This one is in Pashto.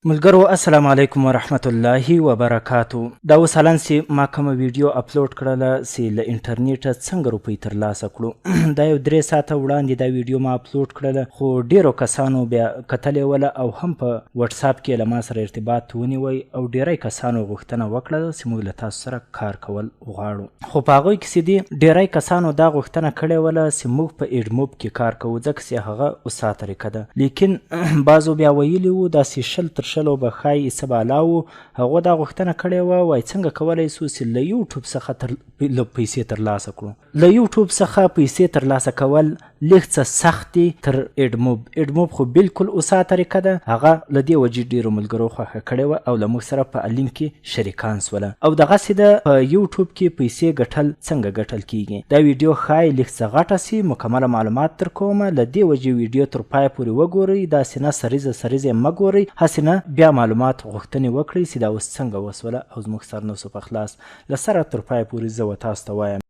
ملګرو السلام علیکم ورحمت الله وبرکاتو. دا اوس الان سي ما کومه ویډیو اپلوډ کړله سي له انټرنیټه څنګه روپۍ ترلاسه کړو، دا یو 3 ساعته وړاندې دا ویډیو ما اپلوډ کړله، خو ډیرو کسانو بیا کتلې وله او هم په وټساپ کې له ما سره ارتباط ونیوی او ډیری کسانو غوښتنه وکړه چې موږ له تاسو سره کار کول غواړو. خو په هغوی کې چې دي ډیری کسانو دا غوښتنه کړې وله چې موږ په ایډموب کې کار کوو، ځکه چې هغه اوسا طریقه ده. لیکن بعضو بیا ویلي وو، داسې 20 تر 20 به ښایي څه بالا وو، هغو دا غوښتنه کړې وه، وای څنګه کولی سو چې له یوټیوب څخه تر له پیسې ترلاسه کړو؟ له یوټیوب څخه پیسې ترلاسه کول لږ څه سخت دي تر ایډموب. ایډموب خو بالکل اوسا طریقه ده. هغه له دې وجې ډیرو ملګرو خوښه کړې وه او له موږ سره په لینک کې شریکان سوله. او دغسې ده په یوټیوب کې پیسې ګټل څنګه ګټل کیږي. دا ویډیو ښایي لږ څه غټه سي، مکمله معلومات در کوم. له دې وجې ویډیو تر پایه پورې وګورئ، داسې نه سریزه سریزه یې مه ګورئ، هسې نه بیا معلومات غوښتنې وکړئ چې دا اوس څنګه وسوله او زموږ سر نه سو په خلاص. له سره تر پایه پورې زه و تاسو ته وایم.